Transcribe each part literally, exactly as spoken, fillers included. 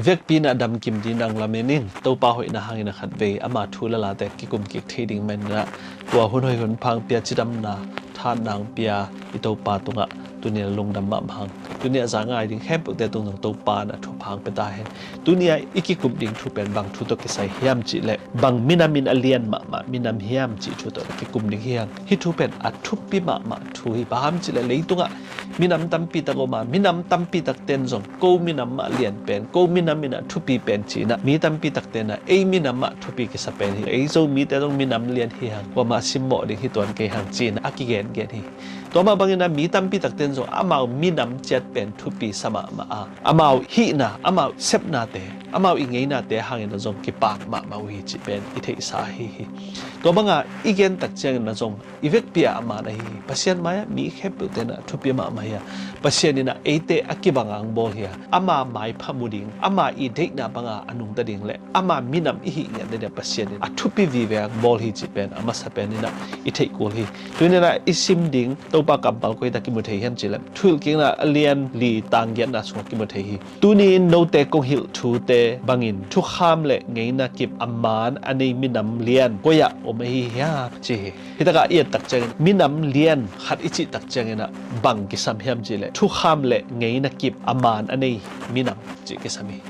Vekpi in a damkim ding nang lamen in, Topa hoihna hangin a khatvei ama thu le late kikum kik thei ding manin a, tua hun hoih hun pha hong pia, cidamna tha nang pia i Topa tungah tuni a lungdam mahmah hang. Tuni a za ngai ding khempeuhte tung zong Topa in a thupha hong pia ta hen. Tuni a i kikup ding thu pen bang thu tawh kisai hiam cih leh, bang minam in a lian mahmah minam hiam cih thu tawh kikum ding hi hang. Hih thu pen a thupi mahmah thu hi. Bang hang hiam cih leh leitungah minam tampi tak om a, minam tampi takte in zong ko minam mah lian pen, ko minam in a thupi pen ci-in a, mi tampi takte in a ei minam mah thupi kisa pen hi. Ei Zomite zong minam lian hi hang, kuamah simmawh ding hi tuan kei hang ci-in a kigengen hi. Tua mah bangin a mi tampi takte in zong amau minam ciat pen thupi sa mahmah a, amau hihna, amau sepnate, amau i ngeinate hangin a zong kipak mahmah uh hi cih pen i theihsa ahi hi. Tua banga i gen tak ciangin a zong i vekpi a a man ahi hi. Pasian mai-ah mi khempeuhte in a thupi mahmah hi a, Pasian in a eite a kibang a hong bawl hi a, ama maipha mu ding, ama i deihna banga a nungta ding le ama minam i hih ngiat nading a Pasian in a thupi vive a hong bawl hi cih pen a masa pen in a i theih kul hi. Tuni in a i sim ding Topa kammal koi tak kimu thei hiam cih leh, Thuhilhkikna a lian li tang giatna sungah kimu thei hi. Tuni in note kong hilh thute bangin thukham le ngeina kip a man a nei minam lian koi-ah om ahi hiam ci hi. Hih takah i et tak ciangin minam lian khat i cih tak ciangin a bang kisam hiam cih leh, thukham le ngeina kip a man a nei minam cih kisam hi.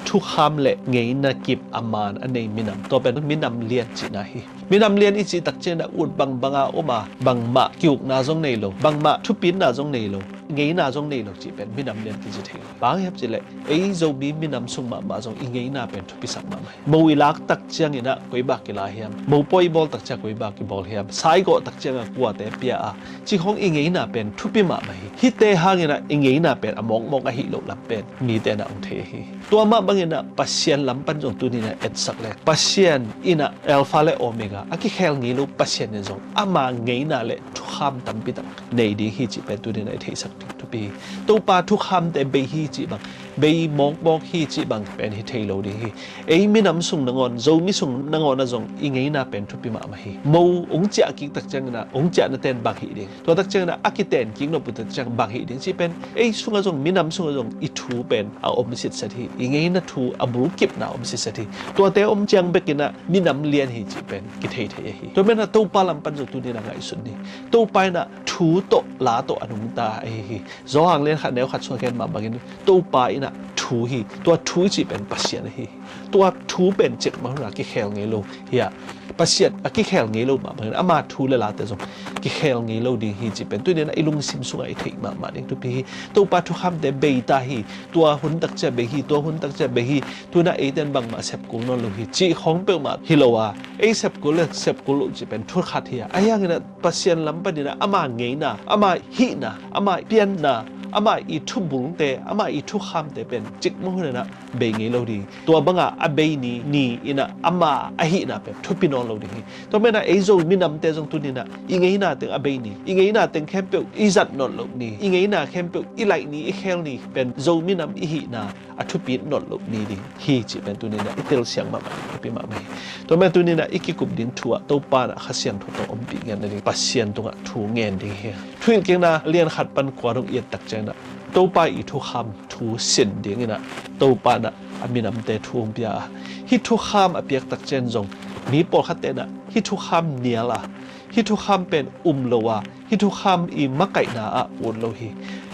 Thukham le ngeina kip a man a nei minam, tua pen minam lian cihna hi. Minam lian i cih tak ciangin a ut bangbang a om a, bangmah ki-ukna zong nei lo, bangmah thupitna zong nei lo, ngeina zong nei lo cih pen minam lian kici thei lo. Bang hang hiam cih leh, ei Zomi minam sung mahmah zong i ngeina pen thupisak mahmah hi. Mo i lak tak ciangin a koi bang kila hiam? Mo pawi bawl tak ciang koi bang kibawl hiam? Sa i gawh tak ciang a kuate pia a, cih khawng i ngeina pen thupi mahmah hi. Hihte hangin a i ngeina pen a mawkmawk ahih loh lam pen mite in a hong thei ahi hi. Tua mah bangin a Pasian lam pan zong tuni in a etsak leng, Pasian in a Alpha le Omega, a kikhel ngei lo Pasian in zong ama ngeina le thukham tampi tak nei ding hi cih pen tuni in a i theihsak ding thupi hi. Topa thukhamte bei hi cih bang, bei mawkmawk hi cih bang pen hi thei lo ding hi. Ei minam sung nangawn, Zomi sung nangawn a zong i ngeina pen thupi mahmah hi. Mo hong ciah kik tak ciangin a hong ciahna ten bang hih ding, tua tak ciangin a a kiten kik nop uh tak ciang bang hih ding cih pen ei sungah zong, minam sungah zong i thu pen a om sitset hi. I ngeina thu a bulkipna a om sitset hi. Tuate om ciang bekin a minam lian hi cih pen kithei thei ahi. Tua manin a Topa lam pan zong tuni in a ngaihsun ni. Topa in a thu tawh la tawh a nungta ahi hi. Johan lian khat neu khat sungah gen mah bangin Topa in a thu hi. Tua thu i cih pen Pasian ahi hi. Tua thu pen cikmah hun a kikhel ngei lo hi a, Pasian a kikhel ngei lo mah bangin ama thu le late zong kikhel ngei lo ding hi cih pen tuni in a i lungsim sungah i theih mahmah ding thupi hi. Topa thukhamte bei ta hi. Tua hun tak ciang bei hi, tua hun tak ciang bei hi. Tu in a eite in bangmah sepkul nawn lo hi cih khawng peuhmah hi lo a, ei sepkul le sepkul loh cih pen thu khat hi a, ahi hangin a Pasian lam panin a ama ngeina, ama hihna, ama pianna, ama i thubulte, ama i thukhamte pen cikmah hun in a bei ngei lo ding. Tua banga a bei ni, ni in a ama ahihna pen thupi nawn lo ding hi. Tua manin a ei Zo minamte zong tuni in a i ngeina teng a bei ni, i ngeina teng khempeuh i zat nawn loh ni, i ngeina khempeuh i laih ni, i khel ni pen Zo minam i hihna a thupi nawn loh ni ding hi cih pen tuni in a i telsiam mahmah ding thupi mahmah hi. Tua manin tuni in a i kikup ding thu ah Topa in a Kha Siangtho tawh ompih ngiat nading Pasian tungah thu ngen ding hi. Thuhilhkikna lian khat pan kua dong i et tak ciangin a Topa i thukham thu sin dingin a Topa in a a minamte thu hong pia a, hih thukham a piak tak ciang zong mi pawlkhatte in a hih thukham nial a, hih thukham pen um lo a, hih thukham i makaihna ah ut lo hi.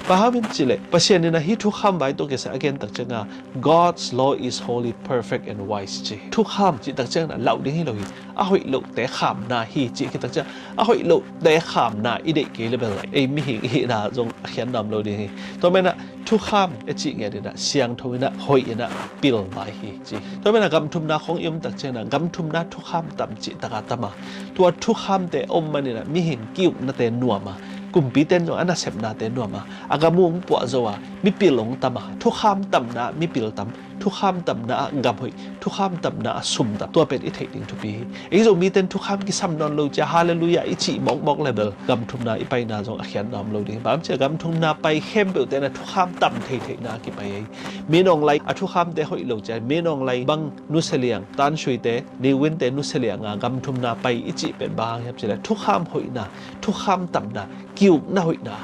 Bang hang hiam cih leh Pasian in a hih thukham vai tawh kisai a gen tak ciang a, God's law is holy, perfect and wise ci. Thukham cih tak ciang a lauh ding hi lo hi. A hoih lohte khamna hi cih khit tak ciang a, a hoih lohte khamna i deih kei le bel ei mihing i hihna zong a khiatna om lo ding hi. Tua manin a thukham i cih ngiat in a siangtho in a hoih in a pil vai hi ci. Tua manin a gam thumna khawng i om tak ciangin a gam thumna thukham tam cih tak a tam a, tua thukhamte om manin a mihing ki-uknate nuam a, kumpite in zong a nasepnate nuam a, a gam uh hong puah zo a, mipil hong tam a, thukham tamna ah mipil tam, thukham tamna ah gam hoih, thukham tamna ah sum tam. Tua pen i theih ding thupi hi. Ei Zomite in thukham kisam nawn lo ci a halleluiah i cih mawkmawk le bel gam thumna i paina zong a khiatna om lo ding hi. Bang hang hiam cih leh gam thumna pai khempeuhte in a thukham tam theitheihna a kipai hi. Min Aung Hlaing a thukhamte hoih lo ci a, Min Aung Hlaing bang nusia liang, Than Shwe te, Ne Win te nusia liang a gam thumna pai i cih pen bang hang hiam cih leh thukham hoihna, thukham tamna, ki-ukna hoihna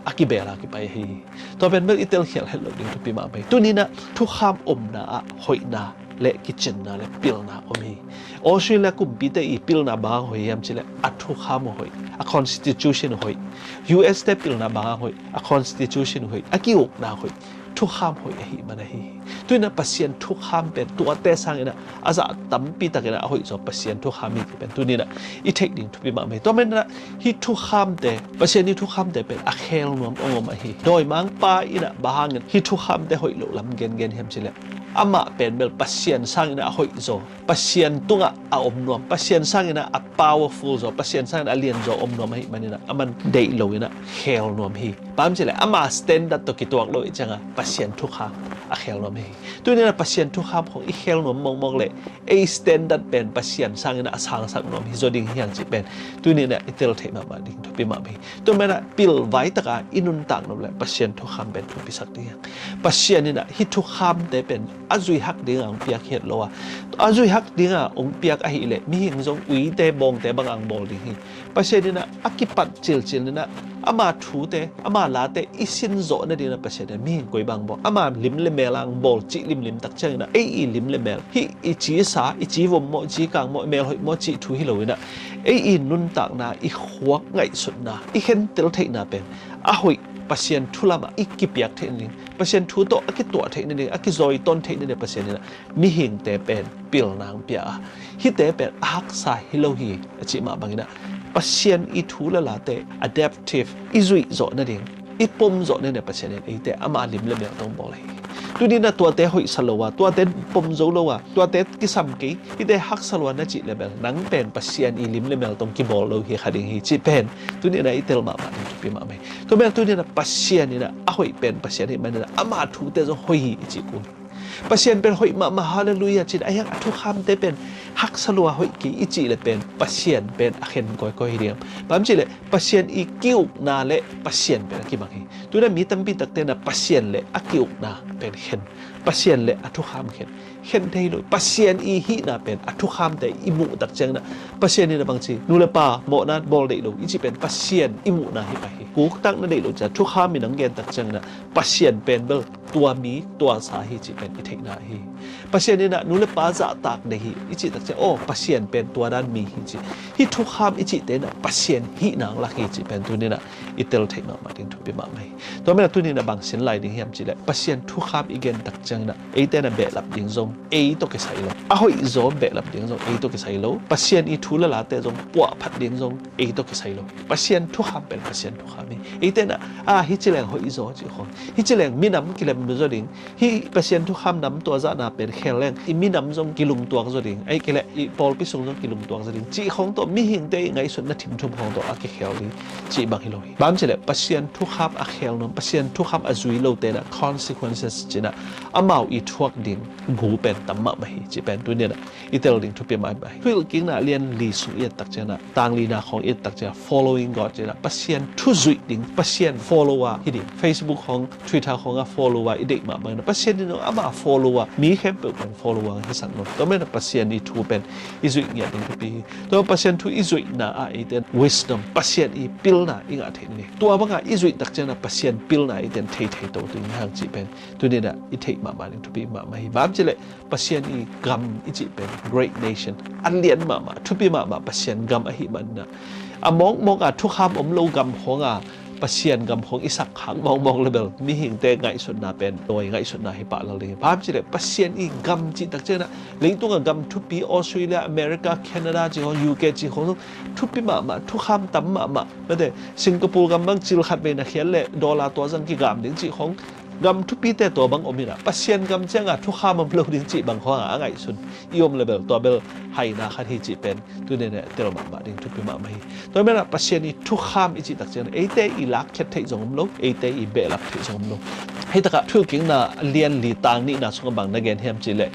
a kibel a kipai ahi hi. Tua pen bel i telkhial het loh ding thupi mahmah hi. Tuni-in ah thukham omna ah hoihna le kicinna le pilna om hi. Australia kumpite i pilna bang hang hoih hiam cih leh a thukham uh hoih, a constitution uh hoih. U S te pilna bang hang hoih, a constitution uh hoih, a ki-ukna hoih, thukham hoih ahih man ahi hi. Tuni-in ah Pasian thukham pen tuate sangin ah a zah tampi takin ah a hoihzaw Pasian thukham hi cih pen tuni-in ah i theih ding thupi mahmah hi. Tua manin ah hih thukhamte, Pasian ii thukhamte pen a khel nuam hong om ahi hi. Dawimangpa in ah bang hangin hih thukhamte hoih loh lam gengen hiam cih leh amah pen bel Pasian sangin ah a hoihzaw, Pasian tungah a om nuam, Pasian sangin ah a powerful zaw, Pasian sangin ah a lianzaw om nuam ahih manin ah aman deih loin ah khel nuam hi. Bang hang hiam cih leh ama standard tawh kituak lo ahih ciangin Pasian thukham a khel nuam hi. Tuni-in ah Pasian thukham khawng i khel nuam mawkmawk leh ei standard pen Pasian sangin ah a sangsak nuam hi zaw ding hi hang cih pen tuni-in ah i tel theih mahmah ding thupi mahmah hi. Tua manin ah pilvai takin i nuntak nop leh Pasian thukham pen thupisak ding hi hang. Pasian in ah hih thukhamte pen a zuihak dingin hong piak hi het lo a, a zuihak dingin hong piak ahih leh mihing zong uite bawngte bangin hong bawl ding hi. Pasian in ah a kipat cilcil in ah ama thute, ama late i sin zawh nadingin ah Pasian in ah mihing koi bangin hong bawl, ama lim le mel hong bawl cih limlim tak ciangin ah ei i lim le mel, hih i cisa, i ci vom maw, i ci kang maw, i mel hoih maw cih thu hi loin ah ei i nuntakna, i khuak ngaihsutna, i khentel theihna pen a hoih Pasian thu lamah i kipiak theih nading, Pasian thu tawh a kituah theih nading, a kizawi tawn theih nading Pasian in ah mihingte pen pilna hong pia a, hihte pen a haksa hi lo hi a cih mah bangin ah Pasian ii thu le late adaptive, i zuih zawh nading, i pom zawh nading Pasian in eite ama lim le mel tawh hong bawl hi. Tuni-in ah tuate hoihsa lo a, tuate pom zo lo a, tuate kisam kei, hihte haksa lua na cih leh bel nang pen Pasian ii lim le mel tawh hong kibawl lo hi kha ding hi cih pen tuni-in ah i tel mahmah ding thupi mahmah hi. Tua manin ah tuni-in ah Pasian in ah a hoih pen Pasian ahih manin ah ama thute zong hoih hi i cih kul hi. Pasian pen hoih mahmah, halleluiah, ci-in ah, ahi hang a thukhamte pen haksa lua, hoih kei i cih leh pen Pasian pen a khen kawikawi hi ding. Bang hang hiam cih leh Pasian ii ki-ukna le Pasian pen a kimang hi. Tuni-in ah mi tampi takte in ah Pasian le a ki-ukna pen khen, Pasian le a thukham khen, khen thei lo hi. Pasian ii hihna pen a thukhamte i muh tak ciangin ah Pasian in ah bangci, nu le pa mawhna bawl deih lo i cih pen Pasian i muhna hi pah hi. Kuktakna deih lo ci-a thukham in hong gen tak ciangin ah Pasian pen bel tua mi tuasa hi cih pen i theihna hi. Pasian in ah nu le pa zahtak deih hi i cih tak ciang, aw, Pasian pen tua dan mi hi ci, hih thukham i cihte in ah Pasian hihna hong lak hi cih pen tuni-in ah i tel theih mahmah ding thupi mahmah hi. Tua manin ah tuni-in ah bang sin lai ding hiam cih leh Pasian thukham i gen tak ciangin ah eite in ah behlap ding zong ei tawh kisai lo. A hoihzaw behlap ding zong ei tawh kisai lo. Pasian ii thu le late zong puahphat ding zong ei tawh kisai lo. Pasian thukham pen Pasian thukham hi. Eite in ah, a, hih ci leng hoihzaw cih khawng, hih ci leng minam kilem zaw ding, hih Pasian thukham nam tua zahna pen khel leng i minam zong kilungtuak zaw ding, ahih kei leh i pawlpi sung zong kilungtuak zaw ding cih khawng tawh, mihingte ii ngaihsutna thimthum khawng tawh a kikhel ding cih bang hi lo hi. Bang hang hiam cih leh Pasian thukham a khel nuam, Pasian thukham a zui lote in ah consequences ci-in ah amau ii thuak ding gu pen tam mahmah hi cih pen tuni-in ah i tel ding thupi mahmah hi. Thuhilhkikna a lian li sung i et tak ciangin ah, tang lina khawng i et tak ciangin ah, Following God ci-in ah Pasian thu zuih ding, Pasian follower hi ding. Facebook khawng, Twitter khawng a follower i deih mah bangin ah Pasian in zong ama follower, mi khempeuh pen follower hisak nuam. Tua manin ah Pasian ii thu pen i zuih ngiat ding thupi hi. Tua Pasian thu i zuihna ah eite in wisdom, Pasian ii pilna i ngah theih nading, tua banga i zuih tak ciangin ah Pasian pilna eite in thei thei to ding hi hang cih pen tuni-in ah i theih mahmah ding thupi mahmah hi. Bang hang hiam cih leh Pasian ii gam i cih pen great nation, a lian mahmah, thupi mahmah Pasian gam ahih manin ah, a mawkmawk a thukham om lo gam khawng a Pasian gam khawng i sak khak mawkmawk leh bel mihingte ngaihsutna pen dawi ngaihsutna hi pah lel ding hi. Bang hang hiam cih leh Pasian ii gam cih tak ciangin ah leitung a gam thupi, Australia, America, Canada cih khawng, U K cih khawng zong thupi mahmah, thukham tam mahmah. Mate, Singapore gam bang cil khat vei na khial leh dollar tua zang kigam ding cih khawng, gam thupite tua bang om in ah, Pasian gam ciangin thukham om lo ding cih bang khawng a ngaihsun i om leh bel, tua bel haina khat hi cih pen tuni-in ah tel mahmah ding thupi mahmah hi. Tua manin ah Pasian ii thukham i cih tak ciangin eite ii lakkhiat theih zong om lo, eite ii behlap theih zong om lo. Hih takah Thuhilhkikna a lian li tang nihna sungah bang na gen hiam cih leh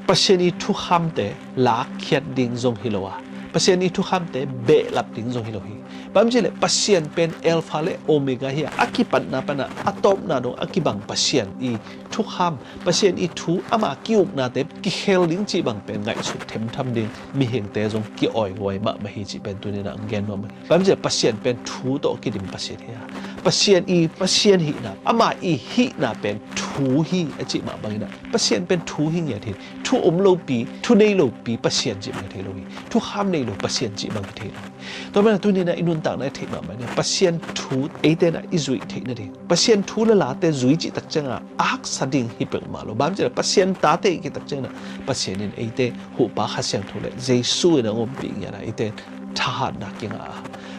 Pasian ii thukhamte lakkhiat ding zong hi lo a, Pasian ii thukhamte behlap ding zong hi lo hi. Bang hang hiam cih leh Pasian pen Alpha le Omega hi a, a kipatna pan a a tawpna dong a kibang Pasian ii thukham, Pasian ii thu, ama ki-uknate kikhel ding cih bang pen ngaihsut themtham ding mihingte zong ki-awiguai mahmah hi cih pen tuni-in ah hong gen nuam hi. Bang hang hiam cih leh Pasian pen thu tawh kidim Pasian hi a, Pasian i, Pasian hihna, amah i hihna pen thu hi a cih mah bangin ah, Pasian pen thu hi ngiat hi. Thu om lopi, thu nei lopi Pasian cih bang thei lo hi. Thukham nei lo Pasian cih bang thei lo hi. Tua manin ah tuni-in ah i nuntakna i theih mahmah ni, Pasian thu eite in ah i zuih theihna ding, Pasian thu le late zui cih tak ciangin ah a haksa ding hi peuhmah lo. Bang hang hiam cih leh Pasian tate i cih tak ciangin ah Pasian in eite huhpa Kha Siangtho le Jesu in a hong ompih ngiat a, eite thahatna kingah a,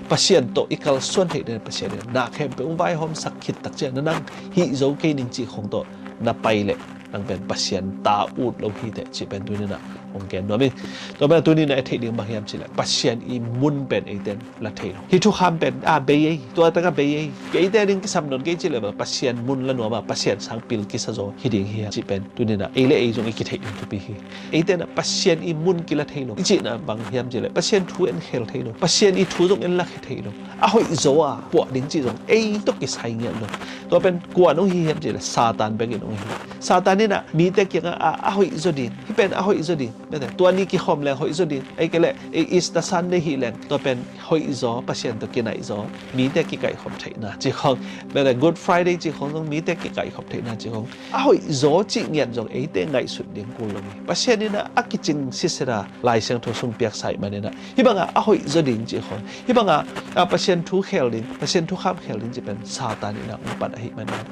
Pasian tawh i kalsuan theih ding Pasian in na khempeuh hong vaihawmsak khit tak ciangin ah nang hih zo kei ning cih khawng tawh na pai leh nang pen Pasian ta ut lo hi teh cih pen tuni-in ah hong gen nuam ing. Tua pen tuni-in ah i theih ding bang hiam cih leh Pasian i mun pen eite in la thei lo. Hih thukham pen a bei ei, tua tak a bei ei. Eite ding kisam nawn kei cih leh bel Pasian mun la nuam a, Pasian sang pil kisa zaw hi ding hi a cih pen tuni-in ah ei le ei zong i kitheih ding thupi hi. Eite in ah Pasian i mun kila thei lo i cihna bang hiam cih leh Pasian thu en khel thei lo, Pasian i thu zong en lak hi thei lo. A hoih zaw a puah ding cih zong ei tawh kisai ngiat lo. Tua pen kua'n hong hi hiam cih leh Satan bekin hong hi. Satan in ah mite kiangah a, a hoih zaw ding, hih pen a hoih zaw ding, mete, tua ni kikhawm leng hoih zaw ding, ei kei leh ei Easter Sunday hi leng tua pen hoih zaw, Pasian tawh kinaih zaw, mite kikaihkhop theihna cih khawng, mete, Good Friday cih khawng zong mite kikaihkhop theihna cih khawng, a hoih zaw cih ngiat zong eite ngaihsut ding kul lo hi. Pasian in ah a kicing sitset a Lai Siangtho sung piaksa ahih manin ah hih bangah a hoih zaw ding cih khawng, hih bangah a Pasian thu khel ding, Pasian thukham khel ding cih pen Satan in ah hong pan ahih manin ah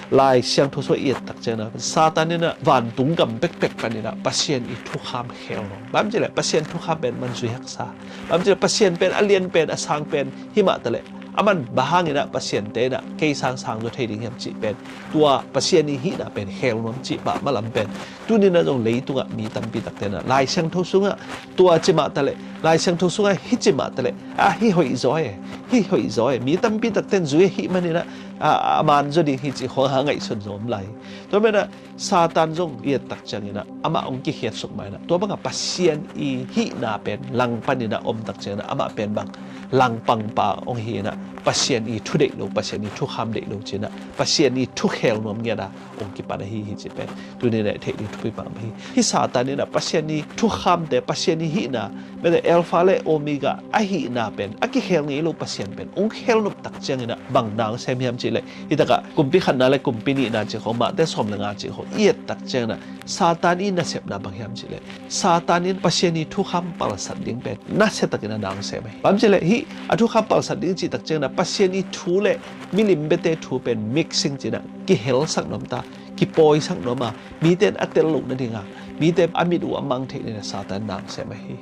Lai Siangtho sung i et tak ciangin ah Satan in ah vantung gam pekpek panin ah Pasian i thukham khel lo. Bang hang hiam cih leh Pasian thukham pen man zui haksa. Bang hang hiam cih leh Pasian pen a lian pen, a sang pen hi mah taleh, aman bang hangin ah Pasiante in ah kei sang sang zaw thei ding hiam cih pen, tua Pasian i hihna pen khel nuam cih pah malam pen tuni-in ah zong leitungah mi tampi takte in ah Lai Siangtho sungah tua ci mah taleh, Lai Siangtho sungah hih ci mah taleh, a, hih hoih zaw e, hih hoih zaw e, mi tampi takte in zui ahih manin ah a, a man zaw ding hi cih khawng hong ngaihsun zaw om lai. Tua manin ah Satan zong i et tak ciangin ah amah hong kikhiatsuk mah in ah tua bangah Pasian i hihna pen langpan in ah om tak ciangin ah amah pen bang langpangpa hong hi in ah Pasian i thu deih lo, Pasian i thukham deih lo ci-in ah Pasian i thu khel nuam ngiat a hong kipan ahi hi cih pen tuni-in ah i theih ding thupi mahmah hi. Hih Satan in ah Pasian i thukhamte, Pasian i hihna, mete, Alpha le Omega ahihna pen, a kikhel ngei lo Pasian pen hong khelnop tak ciangin ah bang na hong sem hiam cih leh, hih takah kumpi khatna le kumpi nihna cih khawng, Mate sawm le nga cih khawng i et tak ciangin ah Satan i nasepna bang hiam cih leh, Satan in Pasian i thukham palsat ding pen nasia takin ah na hong sem hi. Bang hang hiam cih leh hih a thukham palsat ding cih tak ciangin ah Pasian i thu le milim biate thu pen mixing ci-in ah kihelsak nuam ta, kipawisak nuam a, mite in a tel loh nading a, mite a mit uh a mang theih nading ah Satan na hong sem ahi hi.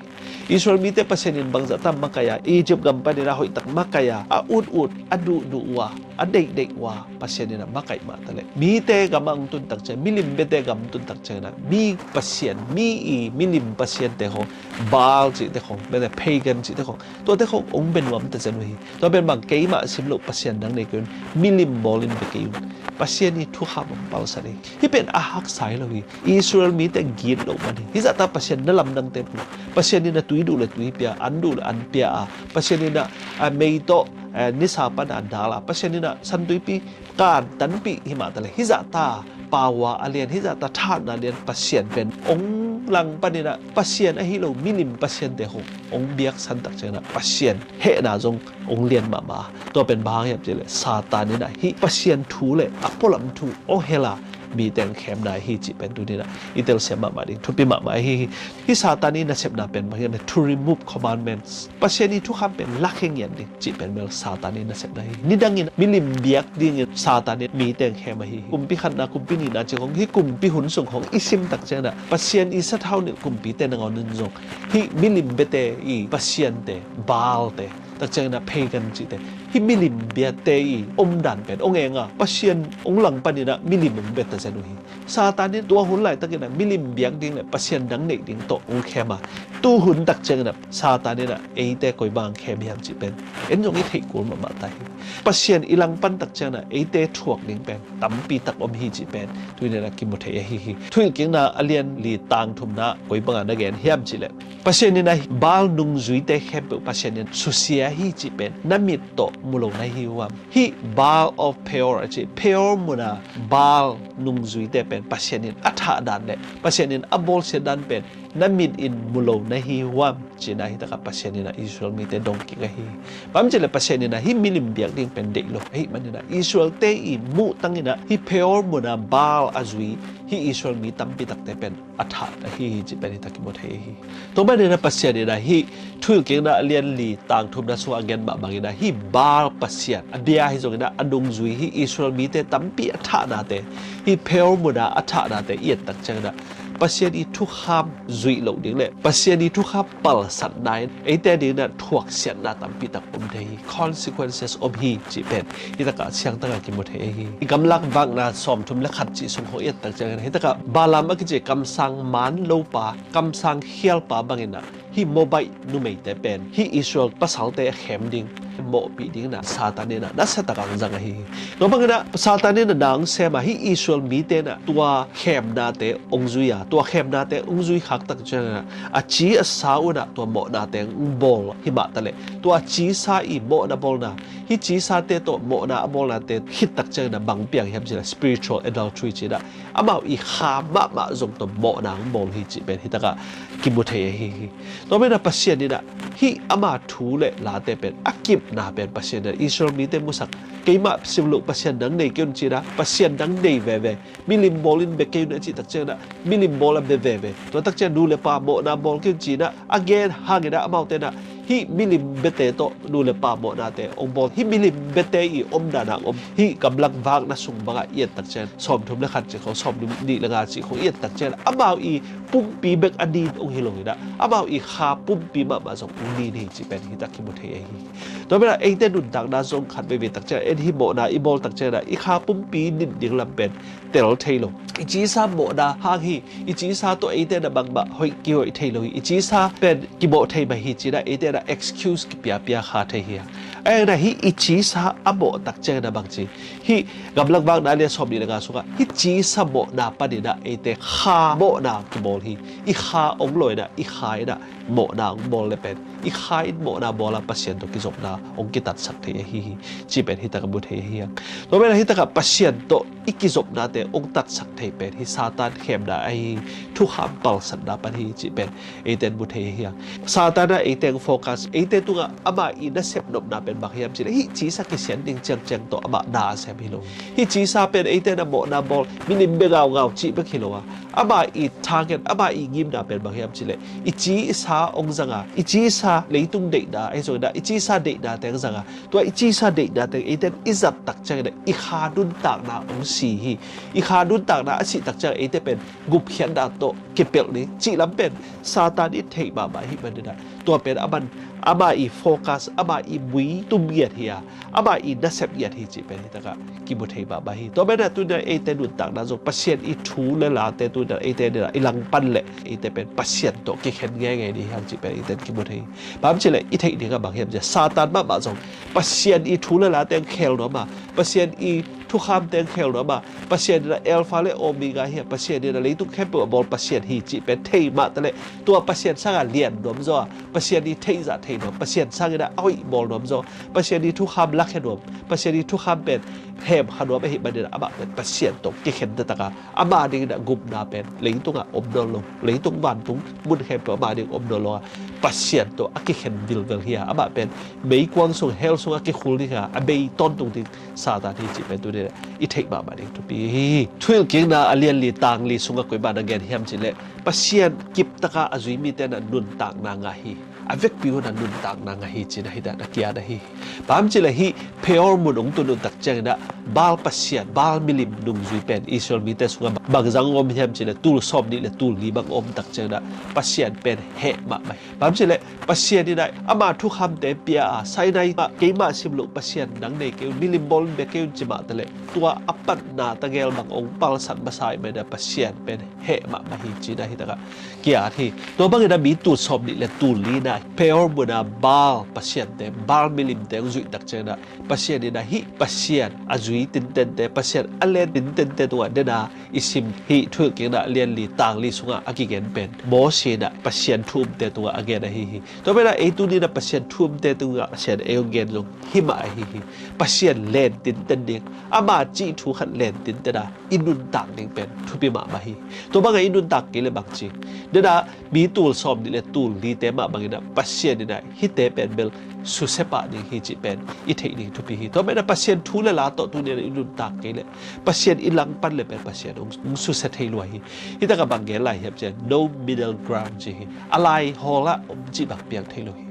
Israel mite Pasian in bangzah ta makaih a, Egypt gam panin a hoihtak makaih a, a ut ut, a duhduh uh a, a deihdeih uh a, Pasian in a makaih mah taleh, mite gam ah hong tun tak ciang, milim biate gam hong tun tak ciangin ah mi pasian, mi i milim pasiante khawng, Baal cihte khawng, mete, pagan cihte khawng, tuate khawng hong bia nuam ta zen uh hi. Tua pen bang, keimah sim loh pasian dang nei kei un, milim bawlin bia kei un. Pasian i thukham hong palsat hi. Hih pen a haksa hi lo hi. Israel mite gitloh man hi. Hih zahta Pasian na lamdangte pen, Pasian in a tui duh le tui pia, an duh le an pia a, Pasian in a, a, mei tawh, a, nisa pan a dal a, Pasian in a santuipi kan tanpih hi mah taleh, hih zahta power a lian, hih zahta thahatna a lian Pasian pen hong langpan in a, Pasian ahi lo milim pasiante khawng hong biaksan tak ciangin a, Pasian hehna zong hong lian mahmah a. Tua pen bang hang hiam cih leh, Satan in a hih Pasian thu le a pualam thu hong hel a, mite hong khemna hi cih pen tuni-in a i telsiam mahmah ding thupi mahmah ahi hi. Hih Satan i nasepna pen bang hiam cih leh, to remove commandments, Pasian i thukham pen lakhia ngiat ding cih pen bel Satan i nasepna hi. Nidangin milim biak dingin Satan in mite hong khem ahi hi. Kumpi khatna, kumpi nihna cih khawng, hih kumpi hun sung khawng i sim tak ciangin a, Pasian i sathau nilh kumpite nangawn in zong hih milim biate i pasiante, Baalte, tak ciangin a pagan cihte, hih milim biate i omdan pen hong eng a, Pasian hong langpan in a milim hong bia ta zen uh hi. Satan in tua hun laitakin a milim biak ding le Pasian dang neih ding tawh hong khem a, tu hun tak ciangin a Satan in a eite koi bang hong khem hiam cih pen en zong i theih kul mahmah ta hi. Pasian i langpan tak ciangin a eite thuak ding pen tampi tak om hi cih pen tuni-in a kimu thei ahi hi. Thuhilhkikna a lian li tang thumna koi bangah na gen hiam cih leh, Pasian in a Baal nungzuite khempeuh Pasian in susia hi cih pen na mit tawh mu lo na hi uh hiam? Hih Baal of Peor a ci, Peor mun a Baal nungzuite Pen Pasian in a thah dan le Pasian in a bawlsiat dan pen na mit in mu lo na hi huam, ci-in ah hitakah Pasian in ah Israel mite dong kik ahi hi. Bang hang hiam cih leh Pasian in ah hih milim biak ding pen deih lo ahih manin ah Israel-te i muhtang in ah hih Peor mun ah Baal a zui hih Israel mi tampi takte pen a thah ahi hi cih pen hitakah kimu thei ahi hi. Tua manin ah Pasian in ah hih Thuhilhkikna a lian li tang thumna sungah a gen mah bangin ah hih Baal pasian a bia hi zongin ah a nungzui hih Israel mite tampi a thahnate, hih Peor mun ah a thahnate i et tak ciangin ah Pasian i thukham zuih loh ding le Pasian i thukham palsatna in eite adingin ah thuaksiatna tampi tak om thei hi, consequences om hi cih pen hitakah siangtangah kimu thei ahi hi. I Gamlak Vakna sawmthum le khat cih sung khawng i et tak ciangin hitakah Balaam a kici kamsang man lopa, kamsang khialpa bangin ah hih Moabite numeite pen hih Israel pasalte a khem ding, mawhpih dingin ah Satan in ah nasiatak a hong zang ahi hi. Tua bangin ah Satan in ah na hong sem a, hih Israel mite in ah tua khemnate hong zui a, tua khemnate hong zui khak tak ciangin ah a ci a sa un ah tua mawhnate hong bawl hi mah taleh tua a ci sa i mawhna bawlna, hih ci sate tawh mawhna a bawlnate khit tak ciangin ah bang piang hiam cih leh spiritual adultery ci-in ah amau i kha mahmah zong tawh mawhna hong bawl hi cih pen hitakah kimu thei ahi hi. Tua manin ah Pasian in ah hih ama thu le late pen a kipna pen Pasian in ah Israel mite musak, keimah sim loh pasian dang nei kei un ci-in ah pasian dang nei veve, milim bawl in bia kei un a cih tak ciangin ah milim bawl a bia veve. Tua tak ciang nu le pa mawhna bawl kei un ci-in ah a gen hangin ah amaute in ah hih milim biate tawh nu le pa mawhnate hong bawl, hih milim biate i omdan ah hong om. Hih Gamlak Vakna sung bangah i et tak ciang sawmthum le khat cih khawng, sawmnih le nga cih khawng i et tak ciang amau i pumpi bek a nin hong hi lo in ah amau i kha pumpi mahmah zong hong nin hi cih pen hitakah kimu thei ahi hi. Tua manin ah eite nuntakna zong khat veivei tak ciang en hih mawhna i bawl tak ciangin ah i kha pumpi nin ding lam pen tel thei lo. I ci sa mawhna hang hi, i ci sa tawh eite in ah bangmah hoih kihoih thei lo hi, i ci sa pen kimawh thei mah hi ci-in ah eite in ah excuse kipiapia kha thei hi. Ahi zongin ah hih i ci sa a mawh tak ciangin ah bang ci, hih Gamlak Vakna a lian sawmnih le nga sungah hih ci sa mawhna panin ah eite kha mawhna kibawl hi. I kha hong law in ah i kha in ah mawhna hong bawl le pen i kha in mawhna bawl a Pasian tawh kizopna hong kitatsak thei ahi hi cih pen hitakah mu thei ahi hi. Tua manin ah hitakah Pasian tawh i kizopnate hong tatsak thei pen hih Satan khemna ahi hi, thukham palsatna pan hi cih pen eite in mu thei ahi hi. Satan ah eite hong focus, eite tungah ama i nasep nopna pen bang hiam cih leh hih ci sa kisian ding ciangciang tawh amah na a sem hi lo. Hih ci sa pen eite in ah mawhna bawl, milim bia ngaungau cih bek hi lo a, ama i target, ama i ngimna pen bang hiam cih leh i ci sa hong zang a, i ci sa leitung deihna ahi zongin ah i ci sa deihnate hong zang a, tua i ci sa deihnate eite in i zat tak ciangin ah i kha nuntakna hong si hi. I kha nuntakna a sih tak ciang eite pen gupkhiatna tawh kipelh ding cih lam pen Satan in theih mahmah ahih manin ah tua pen aman ama i focus, ama i mui tum ngiat hi a, ama i nasep ngiat hi cih pen hitakah kimu thei mahmah hi. Tua manin ah tuni-in ah eite nuntakna zong Pasian i thu le late tuni-in ah eite in ah i langpan leh eite pen Pasian tawh kikhen ngeingei ding hi hang cih pen eite in kimu thei hi. Bang hang hiam cih leh i theih ding ah bang hiam cih leh Satan mahmah zong Pasian i thu le late hong khel nuam a, Pasian i thukhamte hong khel nuam a, Pasian in ah Alpha le Omega hi a, Pasian in ah leitung khempeuh a bawl Pasian hi cih pen thei mah taleh tua Pasian sangah lian nuam zaw a, Pasian i theihzah thei nuam, Pasian sangin ah a hoih bawl nuam zaw, Pasian i thukham lakhia nuam, Pasian i thukham pen hemkha nuam ahih manin ah amah pen Pasian tawh kikhen taktak a, ama dingin ah gupna pen leitungah om nawn lo, leitung vantung mun khempeuh ama ding om nawn lo a, Pasian tawh a kikhen vilvel hi a, amah pen meikuang sung, hell sungah kikhul ding hi a, a bei tawntung ding Satan hi cih pen tuni-in ah i theih mahmah ding thupi hi. Thuhilhkikna a lian li tang li sungah koi bang na gen hiam cih leh Pasian kiptak a a zui mite in ah nuntakna ngah hi. A vekpi un ah nuntakna ngah hi ci-in ah hitakah na ki-at ahi hi. Bang hang hiam cih leh hih Peor mun hong tun uh tak ciangin ah Baal pasian, Baal milim nungzui pen Israel mite sungah bang zang om hiam cih leh tul sawmnih le tul li bang om tak ciangin ah Pasian pen heh mahmah hi. Bang hang hiam cih leh Pasian in ah ama thukhamte pia a, Sinai ah keimah sim loh pasian dang nei kei un, milim bawl in bia kei un ci mah taleh tua a patna tagel bang hong palsat masa ahih manin ah Pasian pen heh mahmah hi ci-in ah hitakah ki-at hi. Tua bangin ah mi tul sawmnih le tul li in Peor muna Baal pasiante, Baal milimte hong zuih tak ciangin ah Pasian in ah hih Pasian a zui tintente, Pasian a len tintente tungah dena i sim hih Thuhilhkikna lianli tangli sungah a kigen pen Moses in ah Pasian thu umte tungah a gen ahi hi. Tua pen ah ei tuni in ah Pasian thu umte tungah Pasian ei hong gen zong himah ahi hi. Pasian len tinten ding, ama cih thu khat len tinten a i nuntak ding pen thupi mahmah hi. Tua bangah i nuntak kei le bang ci, dena mi tul sawm nih le tul lite mah bangin ah Pasian in ah hihte pen bel susia pah ding hi cih pen i theih ding thupi hi. Tua pen ah Pasian thu le la tawh tuni in ah i nuntak kei le Pasian i langpan le pen Pasian hong susia thei lua hi. Hitakah bang gen lai hiam ciah, no middle ground ci hi. A laihawl ah om cih bang piang thei lo hi.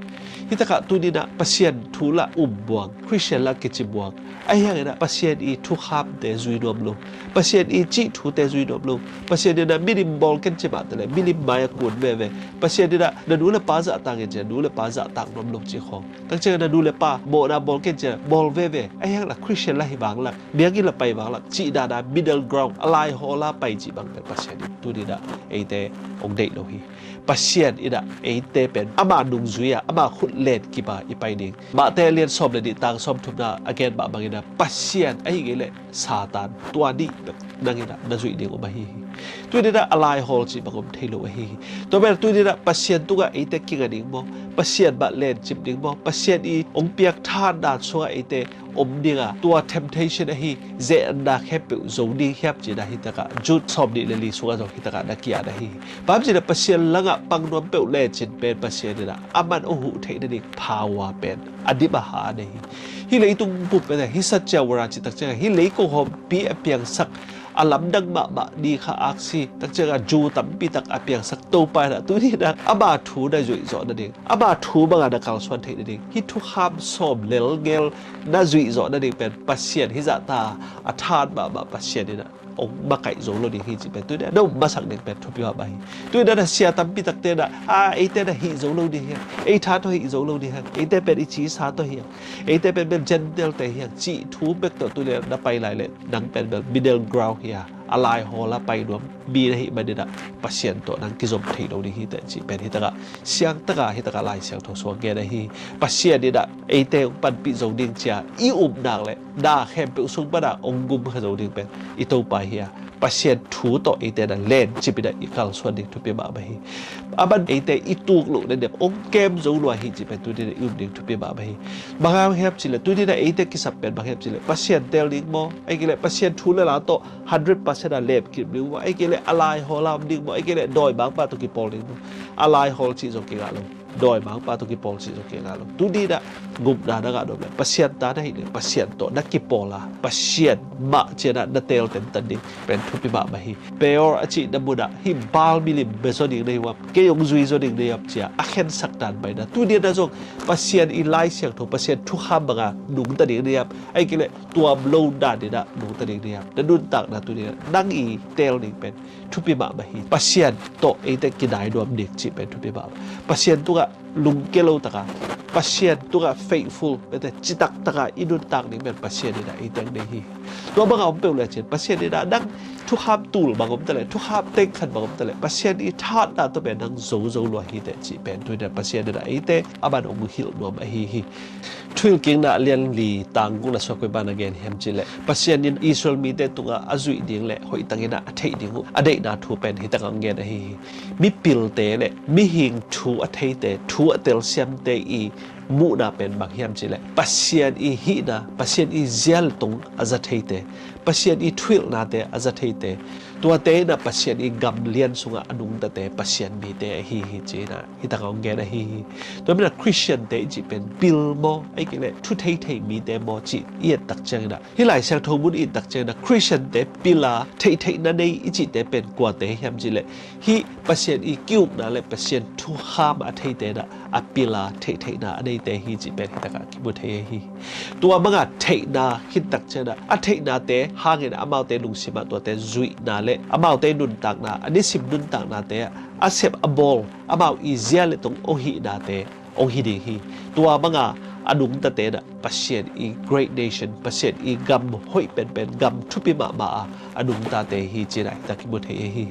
Hitakah tuni in ah Pasian thu lah um buang, Christian lah kici buang, ahi hangin ah Pasian i thukhamte zui nuam lo, Pasian i cih thute zui nuam lo, Pasian in ah milim bawl ken ci mah tale milim mai a kun veve, Pasian in ah na nu le pa zahtak in ci a nu le pa zahtak nuam lo cih khawng, tak ciangin na nu le pa mawhna bawl ken ci a bawl veve, ahi hang lah Christian lah hi vang lak, biakinn lah pai vang lak cih dana middle ground, a laihawl a pai cih bang pen Pasian in tuni in ah eite hong deih lo hi. Pasian in ah eite pen ama nungzui a, ama khut len kip a i pai ding. Matthai lian sawm le nih tang sawm thumna a gen mah bangin ah Pasian ahi kei leh Satan, tua nih bek nang in ah na zuih ding om ahi hi. Tuni in ah a laihawl cih bang om thei lo ahi hi. Tua pen tuni in ah Pasian tungah eite kinga ding maw, Pasian mah lencip ding maw, Pasian i hong piak thahatna sungah eite om ding a, tua temptation ahi zeetna khempeuh zo ding hiam cih in ah hitakah Jude sawm nih le li sungah zong hitakah na ki-at ahi hi. Bang hiam cih leh Pasian langah pang nuam peuh lecin pen Pasian in ah aman hong huh theih nading power pen a dim a ha a nei hi. Hih leitung bup pen ah hih satya vara cih tak ciangah hih leikung hawmpi a piangsak, a lamdang mahmah ni kha aksi tak ciangah Jew tampi tak a piangsak Topa in ah tuni in ah ama thu na zuih zawh nading, ama thu bangah na kalsuan theih nading, hih thukham sawm lelngel na zuih zawh nading pen Pasian hih zahta a thahat mahmah Pasian in ah hong makaih zo lo ding hi cih pen tuni in ah na um masak ding pen thupi mahmah hi. Tuni in ah na sia tampi takte in ah, a, eite na hih zo lo ding hi hang, ei tha tawh hih zo lo ding hi hang, eite pen i cisa tawh hi hang, eite pen pen Gentile-te hi hang cih thu bek tawh tuni in ah na pai lai leh nang pen pen middle ground hi a, a laihawl a pai nuam mi na hih manin ah Pasian tawh nang kizom thei lo ding hi teh cih pen hitakah siangtaka hitakah Lai Siangtho sungah gen ahi hi. Pasian in ah eite hong panpih zo ding ci a i up nak leh na khempeuh sung pan ah hong gum kha zo ding pen i Topa hi a, Pasian thu tawh eite na lencip in ah i kalsuan ding thupi mahmah hi. Aman eite i tuk loh nading hong kem zo lua hi cih pen tuni in ah i um ding thupi mahmah hi. Bang hang hiam cih leh tuni in ah eite kisap pen bang hiam cih leh Pasian teel ding maw, ahih kei leh Pasian thu le la tawh hundred percent a lemkip ding maw, ahih kei leh a laihawl a om ding maw, ahih kei leh dawimangpa tawh kipawl ding maw. A laihawl cih zong kingah lo, dawimangpa tawh kipawl cih zong kingah lo. Tuni in ah gupna na ngah nuam leh Pasian ta na hih leh Pasian tawh na kipawl a, Pasian mah ci in ah na teel tentan ding pen thupi mahmah hi. Peor a cihna munah hih Baal milim bia zaw ding na hi uh hiam, kei hong zui zaw ding na hi uh hiam ci a a khensak dan pai in ah tuni in ah zong Pasian i Lai Siangtho, Pasian thukham banga nungta ding na hi uh hiam, ahih kei leh tuam lo dan in ah nungta ding na hi uh hiam, na nuntakna tuni in ah nang i teel ding pen thupi mahmah hi. Pasian tawh eite kinai nuam ding cih pen thupi mahmah. Pasian tungah lungkia lo taka, Pasian tungah faithful, mete citak taka i nuntak ding pen Pasian in ah eite hong nei hi. Tua bangah om peuh lecin Pasian in ah nang thukham tul bang om taleh, thukham teng khat bang om taleh, Pasian i thahatna tawh pen nang zo zo lua hi teh cih pen tuni in ah Pasian in ah eite aman hong hilh nuam ahi hi. Thuhilhkikna lianli tang gukna sungah koi ban a gen hiam cih leh Pasian in Israel mite tungah a zuih ding le hoih takin ah a theih ding uh a deihna thu pen hitakah hong gen ahi hi. Mipilte le mihing thu a theite, thu a telsiamte i muhna pen bang hiam cih leh Pasian i hihna, Pasian i zia le tong a za theite, Pasian i thuhilhnate a za theite, tuate in ah Pasian i gam lian sungah a nungtate Pasian mite ahi hi ci in ah hitakah hong gen ahi hi. Tua manin ah Christian-te i cih pen pil maw, ahih kei leh thu theithei mite maw cih i et tak ciangin ah, hih Lai Siangtho mun i et tak ciangin ah Christian-te pil a theihtheihna nei i cihte pen kuate hiam cih leh hih Pasian i ki-ukna le Pasian thukham a theite in ah a pil a theihtheihna a neite hi cih pen hitakah kimu thei ahi hi. Tua banga theihna khit tak ciangin ah a theihnate hangin ah amaute lungsim ah tuate zuihna le amaute nuntakna, a nisim nuntaknate ah a sep a bawl, amau i zia le tong hong hihnate hong hi ding hi. Tua banga a nungtate in ah Pasian i great nation, Pasian i gam hoih penpen, gam thupi mahmah a a nungtate hi ci in ah hitakah kimu thei ahi hi.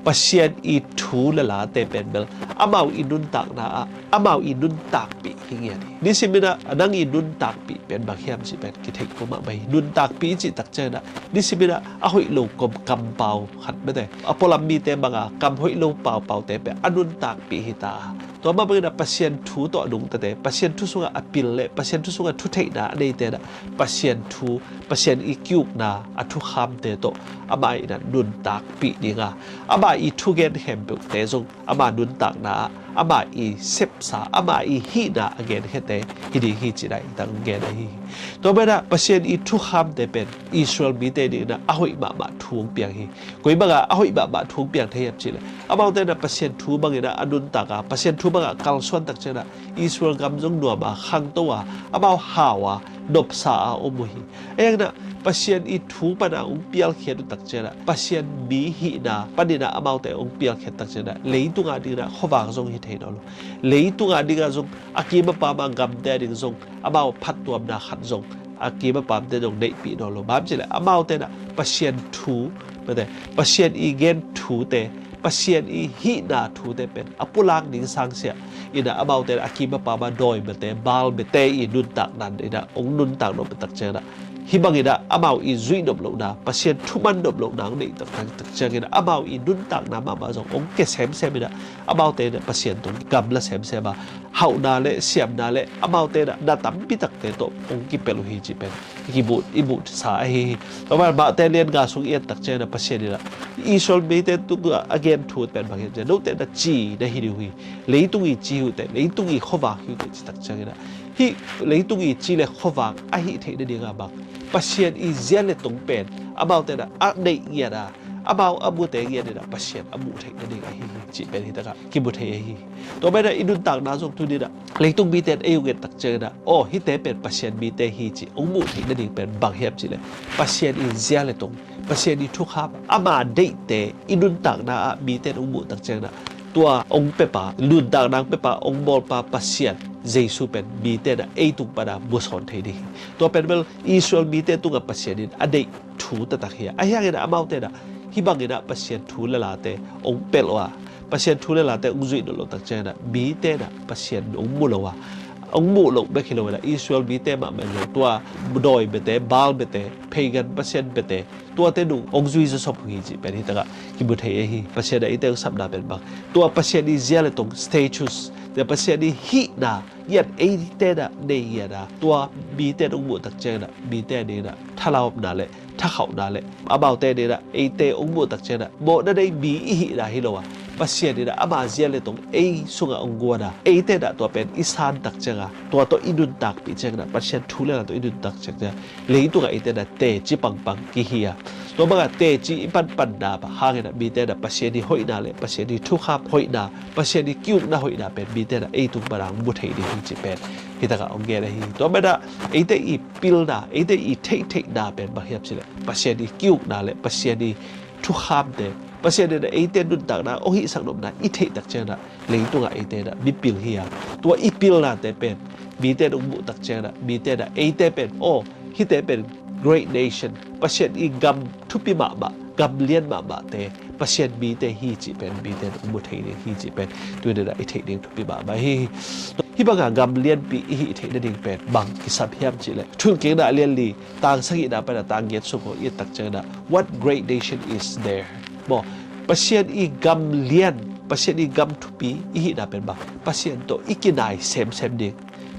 Pasian i thu le late pen bel amau i nuntakna ah amau i nuntakpih hi ngiat hi. Nisimin ah nang i nuntakpih pen bang hiam cih pen kitheih kul mahmah hi. Nuntakpih i cih tak ciangin ah nisimin ah a hoih lo kom kampau khat mate, a pualam mite banga kam hoih lo paupaute pen a nuntakpih hi ta. Tua mah bangin ah Pasian thu tawh a nungtate, Pasian thu sungah a pil le Pasian thu sungah thutheihna a neite in ah Pasian thu, Pasian i ki-ukna a thukhamte tawh amah in ah nuntakpih dinga, amah i thugen khempeuhte zong ama nuntakna ah, ama i sepsa, ama i hihna a genkhete hi ding hi cih dan i tang gen ahi hi. Tua mah in ah Pasian i thukhamte pen Israel mite dingin ah a hoih mahmah thu hong piang hi. Koi banga a hoih mahmah thu hong piang thei hiam cih leh, amaute in ah Pasian thu bangin ah a nuntak a, Pasian thu bangah kalsuan tak ciangin ah Israel gam zong nuam a, khangto a, amau hau a, nopsa a om uh hi. Ahi hangin ah Pasian i thu pana hong pialkhiat uh tak ciangin ah, Pasian mi hihna panin ah amaute hong pialkhiat tak ciangin ah, leitung a dingin ah khuavak zong hi thei nawn lo. Leitung a dingah zong a kim a pam a gamte a ding zong amau phattuamna khat zong a kim a pamte zong neihpih nawn lo. Bang hiam cih leh amaute in ah Pasian thu, mate, Pasian i gen thute, Pasian i hihna thute pen a pulak ding sangsiah in ah amaute in ah a kim a pam a dawi biate, Baal biate i nuntakna in ah hong nuntak nop tak ciangin ah, hih bangin ah amau i zuih nop lohna, Pasian thuman nop lohna hong neih tak, tak, tak ciangin ah amau i nuntakna mahmah zong hong kia semsem in ah, amaute in ah Pasian tung gamla semsem a, hauhna le siamna le amaute in ah na tampi takte tawh hong kipelh uh hi cih pen i kibuh, i buhsa ahi hi. Tua mah mahte lian nga sung i et tak ciangin ah Pasian in ah Israel mite tungah a gen thu pen bang hiam cih leh, note na ci na hi ding uh hi. Leitung i ci hi uh teh, leitung i khuavak hi uh teh cih tak ciangin ah, hih leitung i ci le khuavak a hih theih nading a bang, Pasian i zia le tong pen amaute in ah a neih ngiat a, amau a mute ngiat in ah Pasian a muh theih nading ahi hi cih pen hi takah kimu thei ahi hi. Tua mah in ah i nuntakna zong tuni in ah leitung mite in ei hong et tak ciangin ah, aw, hihte pen Pasian mite hi cih hong muh theih nading pen bang hiam cih leh, Pasian i zia le tong, Pasian i thukham, ama deihte i nuntakna ah mite in hong muh tak ciangin ah, tua hong pepa, nuntakna hong pepa, hong bawlpa Pasian Jesu pen mite in ah ei tung pana musawn thei ding hi. Tua pen bel Israel mite tungah Pasian in a deih thu taktak hi a. Ahi hangin ah amaute in ah hih bangin ah Pasian thu le late hong pelh uh a, Pasian thu le late hong zuih nawn loh tak ciangin ah mite in ah Pasian hong mu lo a, hong muh loh bek hi lo in ah Israel mite mahmah in zong tua dawi biate, Baal biate, pagan pasian biate, tuate nung hong zui zawsop uh hi cih pen hi takah kimu thei ahi hi. Pasian in ah eite hong sapna pen bang, tua Pasian i zia le tong, status, tua Pasian i hihna ngiat eite in ah nei ngiat a, tua mite in hong muh tak ciangin ah mite a dingin ah thalaupna le thakhauhna le amaute a dingin ah eite hong muh tak ciangin ah mawhna nei mi i hihna hi lo a, Pasian in ah ama zia le tong ei sungah hong guan a, eite in ah tua pen i san tak ciangin, tua tawh i nuntakpih ciangin ah, Pasian thu le la tawh i nuntak ciangin ah, leitungah eite in ah teci pangpang kihi a, tua bangah teci i panpanna hangin ah mite in ah Pasian i hoihna le Pasian i thukham hoihna, Pasian i ki-ukna hoihna pen mite in ah ei tung pana hong mu thei ding hi cih pen hi takah hong gen ahi hi. Tua mah in ah eite i pilna, eite i theihtheihna pen bang hiam cih leh, Pasian i ki-ukna le Pasian i thukhamte, Pasian in ah eite nuntakna hong hihsak nopna i theih tak ciangin ah leitungah eite in ah mipil hi a, tua i pilnate pen mite in hong muh tak ciangin ah mite in ah eite pen, aw, hihte pen great nation, Pasian i gam thupi mahmah, gam lian mahmahte, Pasian mite hi cih pen mite in hong mu thei ding hi cih pen tuni in ah i theih ding thupi mahmah hi. Hih banga gam lianpi i hih theih nading pen bang kisam hiam cih leh, Thuhilhkikna a lian li, tang sagihna pan a tang giat sung khawng i et tak ciangin ah, what great nation is there? Maw, Pasian i gam lian, Pasian i gam thupi i hihna pen bang, Pasian tawh i kinai semsem ding.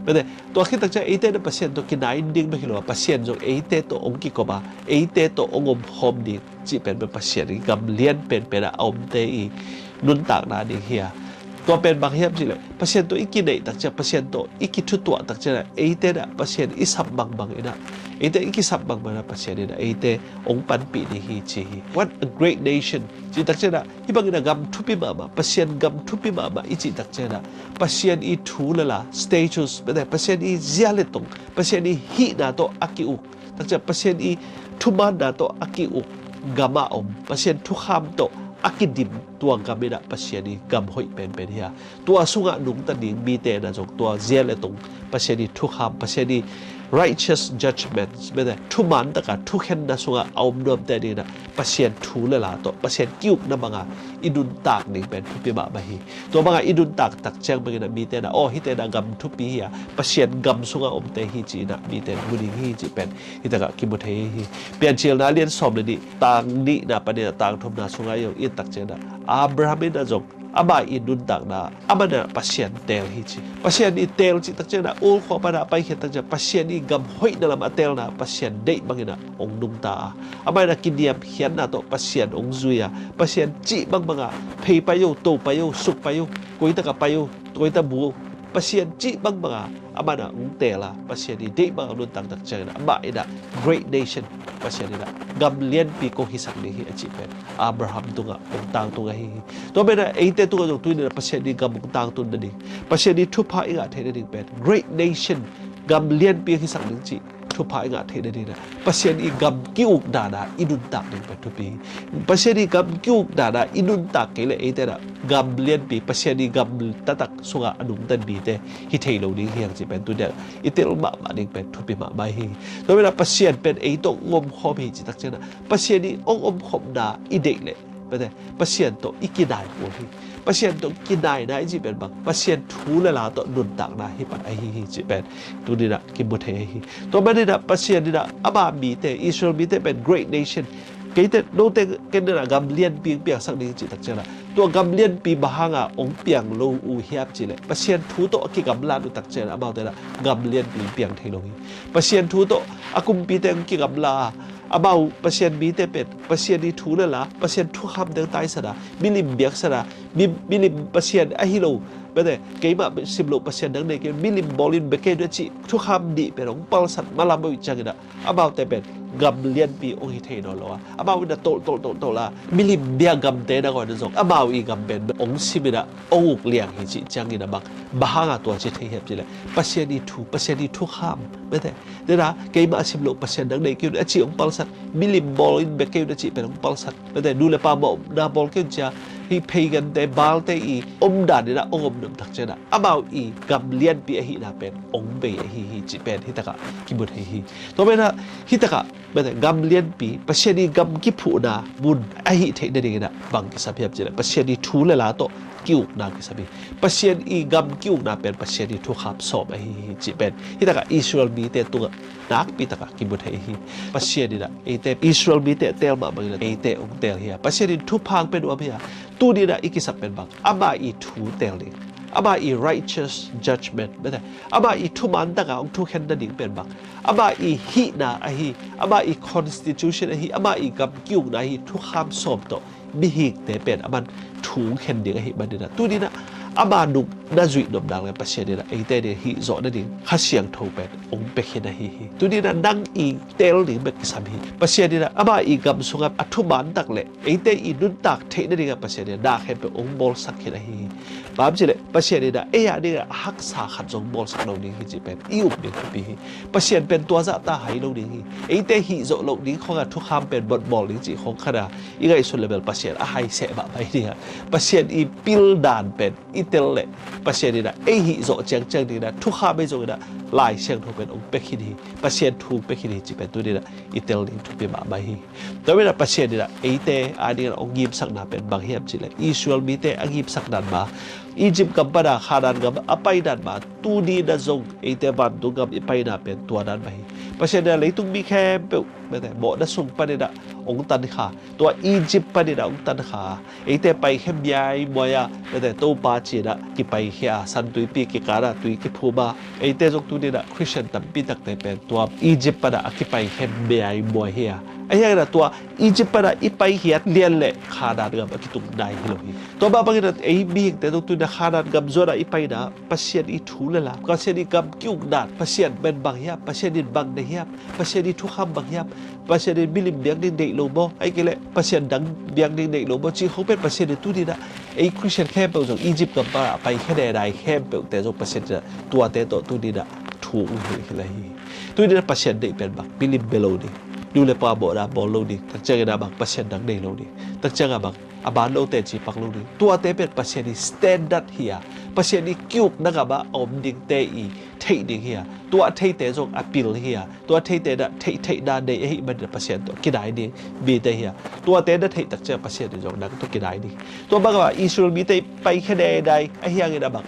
Mate, tua khit tak ciang eite in ah Pasian tawh kinai ding bek hi lo a, Pasian zong eite tawh hong kikop a, eite tawh hong omkhawm ding cih pen pen Pasian i gam lian penpen ah a omte i nuntakna ding hi a. Tua pen bang hiam cih leh, Pasian tawh i kineih tak ciang, Pasian tawh i kithutuah tak ciang ah, eite in ah Pasian i sap bangbang in ah, eite i kisap bangbang in ah Pasian in ah eite hong panpih ding hi ci hi. What a great nation! Cih tak ciang ah, hih bangin ah gam thupi mahmah, Pasian gam thupi mahmah i cih tak ciang ah, Pasian i thu le la, status, Pasian i zia le tong, Pasian i hihna tawh a ki-uk tak ciang, Pasian i thumaanna tawh a ki-uk gam a om, Pasian thukham tawh a kidim tua gam in ah Pasian i gam hoih penpen hi a. Tua sungah nungta ding mite in ah zong tua zia le tong, Pasian i thukham, Pasian i righteous judgments, mete, thuman taka thukhenna sungah a om nuamte dingin ah Pasian thu le la tawh Pasian ki-ukna banga i nuntak ding pen thupi mahmah hi. Tua banga i nuntak tak ciang bangin ah mite in ah, aw, hite in ah gam thupi hi a, Pasian gam sungah omte hi ci-in ah mite in mu ding hi cih pen hitakah kimu thei hi. Piancilna lian sawm le nih, tang nihna panin ah tang thumna sungah i et tak ciangin ah Abraham in ah zong ama i nuntakna, aman ah Pasian teel hi ci. Pasian i teel cih tak ciangin ah, ul khua panah a paikhiat tak ciangin ah, Pasian i gam hoihna lam a teelna, Pasian deih bangin ah hong nungta a, amah in ah kiniamkhiatna tawh Pasian hong zui a, Pasian cih bangbang a, phei pai o, to pai o, suk pai o, koitak a pai o, koitak bu o, Pasian cih bangbang a, amah in ah hong teel a, Pasian i deih bang a nuntak tak ciangin ah, amah in ah great nation, Pasian in ah gam lianpi kong hisak ding hi a cih pen Abraham tungah hong tangtung ahi hi. Tua pen ah eite tungah zong tuni in ah Pasian i gam hong tangtun nading, Pasian i thupha i ngah theih nading pen great nation, gam lianpi hong hisak ding cih thupha i ngah theih nading in ah Pasian i gam ki-ukna na i nuntak ding pen thupi hi. Pasian i gam ki-ukna na i nuntak kei leh eite in ah gam lianpi, Pasian i gam taktak sungah a nungta mite hi thei lo ding hi hang cih pen tuni in ah i tel mahmah ding pen thupi mahmah hi. Tua pen ah Pasian pen ei tawh hong omkhawm hi cih tak ciangin ah, Pasian i hong omkhawmna i deih leh, mete, Pasian tawh i kinai kul hi. Pasian tawh kinaina i cih pen bang, Pasian thu le la tawh nuntakna hi pan ahi hi cih pen tuni in ah kimu thei ahi hi. Tua manin ah Pasian in ah ama mite, Israel mite pen great nation, keite, note ken in ah gam lianpi hong piangsak ding cih tak ciangin ah, tua gam lianpi bang hanga hong piang lo uh hiam cih leh, Pasian thu tawh a kigamla uh tak ciangin ah amaute in ah gam lianpi hong piang thei lo hi. Pasian thu tawh a kumpite hong kigamla a, amau Pasian mite pen Pasian i thu le la, Pasian thukham dang taisan a, milim biaksan a, mi, milim Pasian ahi lo, mete, keimah sim loh Pasian dang nei kei, milim bawlin bia kei un a cih thukham nih pen hong palsat malam uh ciangin ah, amaute pen gam lianpi hong hi thei nawn lo a, amau in ah tolh tolh tolh tolh a, milim bia gamte nangawn in zong amau i gam pen hong sim in ah hong uk liang hi cih ciangin ah bang, bang hanga tua ci thei hiam cih leh, Pasian i thu, Pasian i thukham, mete, tua in ah keimah sim loh Pasian dang nei kei un a cih hong palsat, milim bawlin bia kei un a cih pen hong palsat, mete, nu le pa mawhna bawl kei un ci a, hih phei gante, Baalte i omdan in ah hong om nuam tak ciangin ah, amau i gam lianpi ahihna pen hong bei ahi hi cih pen hitakah kimu thei hi. Tua pen ah hitakah, mete, gam lianpi, Pasian i gam kiphuhna mun ahih theih nadingin ah bang kisam hiam cih leh, Pasian i thu le la tawh ki-ukna kisam hi. Pasian i gam ki-ukna pen Pasian i thukham sawm ahi hi cih pen hitakah Israel mite tungah nakpi takah kimu thei hi. Pasian in ah eite Israel mite a teel mah bangin ah eite hong teel hi a, Pasian in thupha hong pia nuam hi a, tuni in ah i kisap pen bang, ama i thu teel ding, ama i righteous judgment, mete, ama i thuman taka hong thukhen nading pen bang, ama i hihna ahi, ama i constitution ahi, ama i gam ki-ukna ahi, thukham sawm tawh mihingte pen aman thu hong khen ding ahih manin ah, tuni in ah ama nung na zuih nop dang le Pasian in ah eite in hih zawh nading Kha Siangtho pen hong pia khin ahi hi. Tuni in ah nang i teel ding bek kisam hi. Pasian in ah ama i gam sungah a thuman tak le eite i nuntak theih nadingah Pasian in ah na khempeuh hong bawlsak khin ahi hi. Bang hiam cih leh Pasian in ah ei a dingah a haksa khat zong bawlsak lo ding hi cih pen i up ding thupi hi. Pasian pen tua zahta hai lo ding hi. Eite hih zawh loh ding khawngah thukham pen botbawl ding cih khawng khat a i ngaihsun le bel Pasian a hai seh mahmah hi ding a, Pasian i pil dan pen i tel leh Pasian in ah ei hih zawh ciangciang dingin ah thukham ei zongin ah Lai Siangtho pen hong pia khin hi. Pasian thu hong pia khin hi cih pen tuni in ah i tel ding thupi mahmah hi. Tua manin ah Pasian in ah eite a dingin ah hong ngimsakna pen bang hiam cih leh, Israel mite a ngimsak dan mah, Egypt gam pana Khanaan gam a pai dan mah, tuni in ah zong eite vantung gam i paina pen tua dan mah hi. Pasian in ah leitung mi khempeuh, mete, mawhna sung panin ah hong tankha, tua Egypt panin ah hong tankha, eite paikhia miaimuai a, mete, Topa ci-in ah kipaikhia a, San Tuipi kikan a, tui kiphum a, eite zong tuni in ah Khristian tampi takte pen tua Egypt pana a kipaikhia miaimuai hi a. Ahi hangin ah tua Egypt pana i paikhiat lian leh Khanaan gam a kitung nai hi lo hi. Tua mah bangin ah ei mihingte zong tuni in ah Khanaan gam zuan a i paina, Pasian i thu le la, Pasian i gam ki-ukna, Pasian pen bang hiam, Pasian in bang nei hiam, Pasian i thukham bang hiam, Pasian in milim biak ding deih lo maw, ahih kei leh Pasian dang biak ding deih lo maw cih khawng pen Pasian in tuni in ah ei Khristian khempeuh zong Egypt gam pana a paikhia denai khempeuhte zong Pasian in ah tuate tawh tuni in ah thu hong hilh hi lai hi. Tuni in ah Pasian deih pen bang, milim bia lo ding, nu le pa mawhna bawl lo ding, tak ciangin ah bang, Pasian dang nei lo ding, tak ciangin ah bang, a ban lo teci pak lo ding. Tuate pen Pasian i standard hi a, Pasian i ki-ukna gam ah a om dingte i theih ding hi a, tua a theite zong a pil hi a, tua a theite na theih theihna nei ahih manin Pasian tawh kinai ding mite hi a, tuate na theih takciang Pasian in zong nang tawh kinai ding. Tua bangah Israel mite paikhia nainai ahi hangin a bang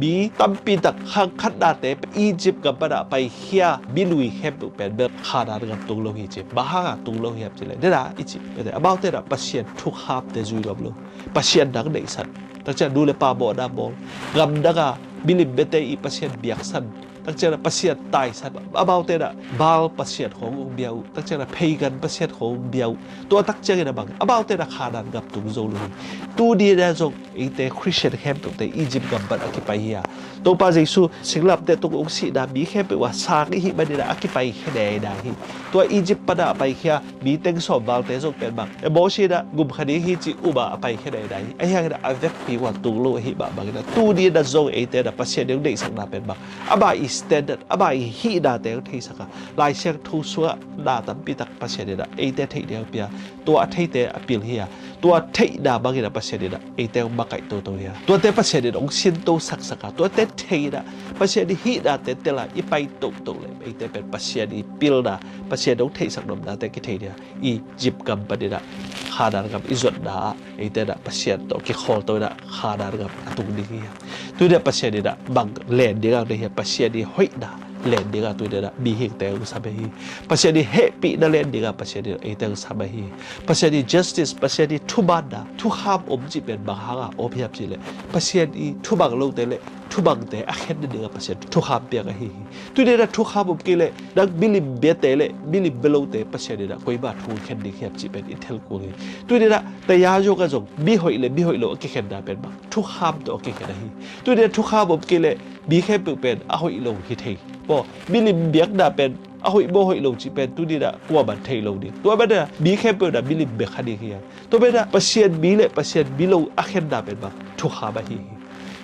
mi tampi tak khangkhatnate Egypt gam panah paikhia mi lui khempeuh pen bel Khanaan gam tung lo hi ci. Bang hanga tung lo hiam cileh dena i cih amaute na Pasian thukhamte zui nuam lo. Pasian dang neihsan, takciang nu le pa mawhna bawl, gam danga milim biate i Pasian biaksan, takciang na Pasian taisan, amaute na Baal pasian khawng ong bia uh, takciang na pagan pasian khawng ong bia uh. Tua takciangin a bang amaute na Khanaan gam tung zo lo hi. Tuni na zong eite Khristian khempeuhte Egypt gam pan a kipai hi a, Topa Jesu singlamteh tung ong sihna mi khempeuh a sang ihih manin a kipai khia nainai hi. Tua Egypt pana a paikhia mi teng sawm valte zong pen bang e Mosi na gumkha ding hi ci uma a paikhia nainai hi. Ahi hangin a vekpi uh a tung lo ahih mah bangin a tuni na zong eite na Pasian ding deihsakna pen bang ama i standard, ama i hihna teng theisak a, Lai Siangtho sungah na tampi tak Pasian in a eite theih ding pia, tua a theite a pil hi a, tua theihna bangin a Pasian in a eite hong makaih toto hi a, tuate Pasian in hong sinto saksak a, tuate thei in a Pasian i hihna te tel a i pai tohtoh le eite pen Pasian i pilna, Pasian hong theihsak nopnate kithei ding a, Egypt gam panin a Khanaan gam i zuatna ah eite na Pasian tawh kikhawlto in a Khanaan gam a tung ding hi a. Tuni a Pasian in a bang len ding a nei hi a, Pasian i hoihna len ding a tuni na mihingte hong sam ahi hi. Pasian i hehpihna len ding a Pasian in eite hong sam ahi hi. Pasian i justice, Pasian i thumaanna, thukham om cih pen bang hanga om hiam cihleh Pasian i thumang lote le thumangte a khen nading a Pasian thukham piak ahi hi. Tuni na thukham om kei leh nang milim biate le milim bialote Pasian in a koima thu khen ding hiam cih pen i thei kul hi. Tuni na taya zong a zong mihoih le mihoih lo a kikhenna pen bang thukham tawh a kikhen ahi. Tuni na thukham om kei leh mi khempeuh pen a hoih lo hi thei. Maw, milim biakna pen a hoih maw hoih lo cih pen tuni na kuaman thei lo ding. Tua mana mi khempeuh na milim bek kha ding hi a. Tua mana Pasian mi le Pasian mi lo a khenna pen bang thukham ahi hi.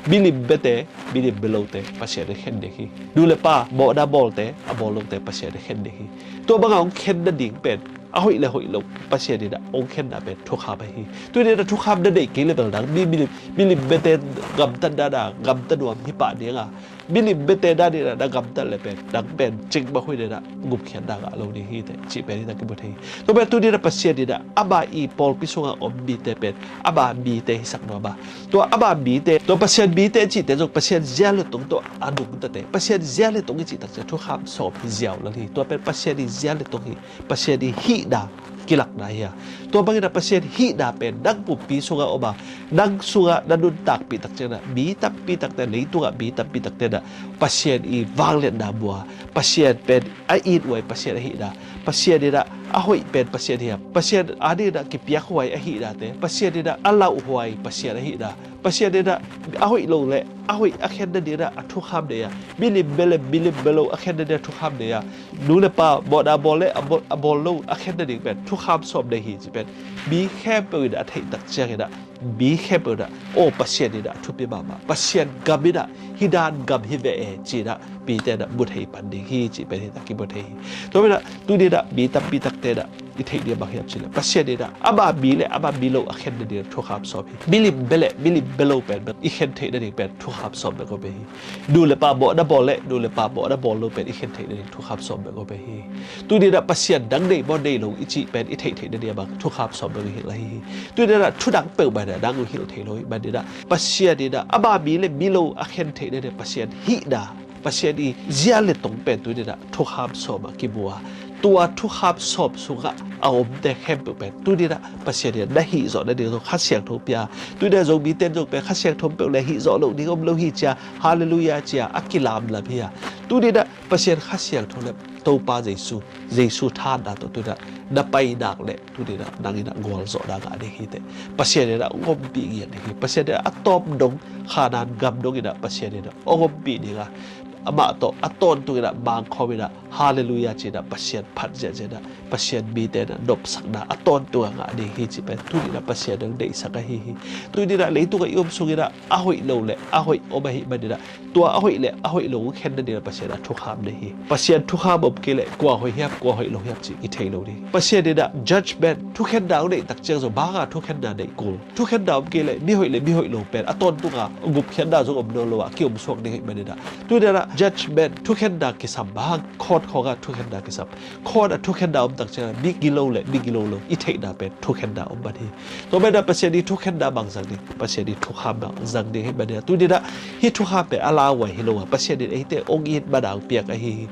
Milim biate, milim bialote Pasian a khen ding hi. Nu le pa mawhna bawlte, a bawl lote Pasian a khen ding hi. Tua banga hong khen nading pen a hoih le hoih lo Pasian in a hong khenna pen thukham ahi hi. Tuni na thukham na neih kei le bel nang mi milim, milim biate gamtatna na gamta nuam hi pah ding a, milim biate dan in a na gamtat le pen nang pen cikmah hoih in a gupkhiatna ngah lo ding hi teh cih pen hi ta kimu thei hi. Tua pen tuni na Pasian in a ama i pawlpi sungah om mite pen ama mite hisak nuam a, tua ama mite, tua Pasian mite cihte zong Pasian zia le tong tawh a nungtate, Pasian zia le tong i cih takciang thukham sawm hi ziau lel hi. Tua pen Pasian i zia le tong hi. Pasian i hihna kilakna hi a. Tua bangin a Pasian hihna pen nang pumpi sungah om a, nang sungah na nuntakpih takciang na mi tampi takte, leitungah mi tampi takte na Pasian i vangliatna mua, Pasian pen a it huai Pasian ahihna, Pasian in a a hoih pen Pasian hi a, Pasian ading in a kipiak huai ahihnate, Pasian in a a lauh huai Pasian ahihna, Pasian in a a hoih lo le a hoih a khen nading in a thukham nei a, milim bia le milim bia lo a khen nading a thukham nei a, nu le pa mawhna bawl le a bawl, a bawl lo a khen nading pen thukham sawm nei hi cih pen mi khempeuh in a theih takciangin a, mi khempeuh in a aw Pasian in a thupi mahmah, Pasian gam in a hih dan gam hi ve e ci in a mite in a mu thei pan ding hi cih pen hi ta kimu thei hi. Tua pen a tuni in a mi tampi takte in a i theih ding bang hiam cihleh Pasian in a ama mi le ama mi lo a khen nading thukham sawm hi. Milim bia le milim bia lo pen bek i khen theih nading pen thukham sawm bek om hi. Nu le pa mawhna bawl le nu le pa mawhna bawl lo pen i khen theih nading thukham sawm bek om hi. Tuni in a Pasian dang nei maw nei lo i cih pen i theih theih nading bang thukham sawm bek i hilh ahi hi. Tuni in a thu dang peuhmah in a nang uh hilh thei lo hi. Bang in a Pasian in a ama mi le mi lo a khen theih nading Pasian hihna, Pasian i zia le tong pen tuni in a thukham sawm a kimu a, tua thukham sawm sungah a omte khempeuh pen tuni in a Pasian in a na hih zawh nading zong Kha Siangtho pia. Tuni in a Zomite in zong pen Kha Siangtho peuh le hih zawh loh ding om lo hi ci a, halleluiah ci a a kilamlam hi a. Tuni in a Pasian Kha Siangtho le Topa Jesu, Jesu thahatna tawh tuni in a na pai nak le tuni in a nang in a gualzawhna ngah ding hi teh. Pasian in a hong ompih ngiat ding hi. Pasian in a a tawp dong Khanaan gam dong in a Pasian in a hong ompih ding a, amah tawh a tawntung in a mangkhawm in a halleluiah ci in a Pasian phat ziahziah in a Pasian mite in a nopsakna a tawntung a ngah ding hi cih pen tuni in a Pasian in hong deihsak ahi hi. Tuni in a leitung a i om sung in a a hoih lo le a hoih om ahih manin a tua a hoih le a hoih lo hong khen nading in a Pasian a thukham nei hi. Pasian thukham om kei leh kua hoih hiam kua hoih lo hiam cih i thei lo ding. Pasian in a judgment, thukhenna hong neih takciang zong bang a thukhenna neih kul. Thukhenna om kei leh mihoih le mihoih lo pen a tawntung a gupkhiatna zong om nawn lo a ki-om suak ding ahih manin a tuni in a Judgment, thukhenna kisam bang hang, court khawngah thukhenna kisam. Court ah thukhenna om tak ciangin migilo le migilo lo i theihna pen thukhenna om man hi. Tua manin ah Pasian i thukhenna bang zang ding, Pasian i thukham bang zang ding hi manin ah, tuni-in ah hih thukham pen a lauhuai hi lo a, Pasian in eite hong it man a hong piak ahi hi.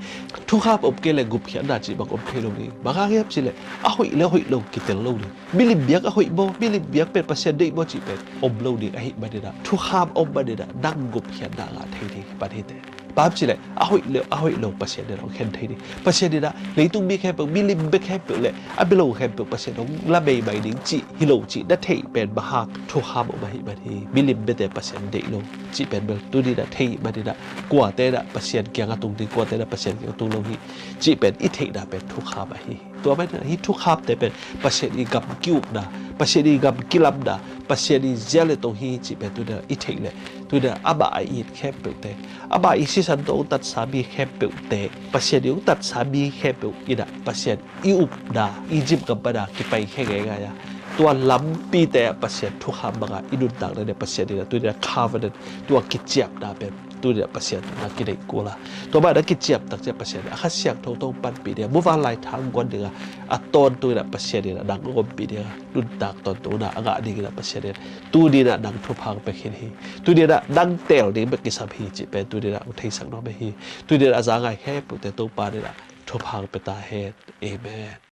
Thukham om kei leh gupkhiatna cih bang om thei lo ding. Bang hang hiam cih leh a hoih le a hoih lo kitel lo ding. Milim biak a hoih maw, milim biak pen Pasian deih maw cih pen om lo ding ahih manin ah, thukham om manin ah nang gupkhiatna ngah thei ding hi pan hi te. Bang hang hiam cih leh a hoih le a hoih lo Pasian in hong khen thei ding. Pasian in ah leitung mi khempeuh, milim bek khempeuh le a milo khempeuh Pasian hong la meimai ding cih hi lo cih na theih pen bang hang, thukham om ahih man hi. Milim biate Pasian deih lo cih pen bel tuni-in ah thei manin ah, kuate in ah Pasian kiangah tung ding, kuate in ah Pasian kiangah tung lo hi cih pen i theihna pen thukham ahi hi. Tua manin ah hih thukhamte pen Pasian i gam ki-ukna, Pasian i gam kilamna, Pasian i zia le tong hi cih pen tuni-in ah i theih leh, tuni-in ah amah a it khempeuhte, amah i sisan tawh hong tatsa mi khempeuhte, Pasian i hong tatsa mi khempeuh in ah Pasian i upna, Egypt gam pan a kipai khe ngeingai a, tua lampite ah Pasian thukham bang a i nuntakna ding ah Pasian in ah tuni-in ah covenant, tua kiciapna pen tuni-in ah Pasian na kideih kul a. Tua bang na kiciap tak ciang Pasian in a Kha Siangtho tawh hong panpih ding a, muvanlai thang guan ding a, a tawntung in ah Pasian in ah nang hong ompih ding a, nuntak tawntungna a ngah dingin ah Pasian in tuni-in ah nang thupha hong pia khin hi. Tuni-in ah nang teel ding bek kisam hi cih pen tuni-in ah hong theisak nuam hi. Tuni-in ah a za ngai khempeuhte Topa in ah thupha hong pia ta hen. Amen.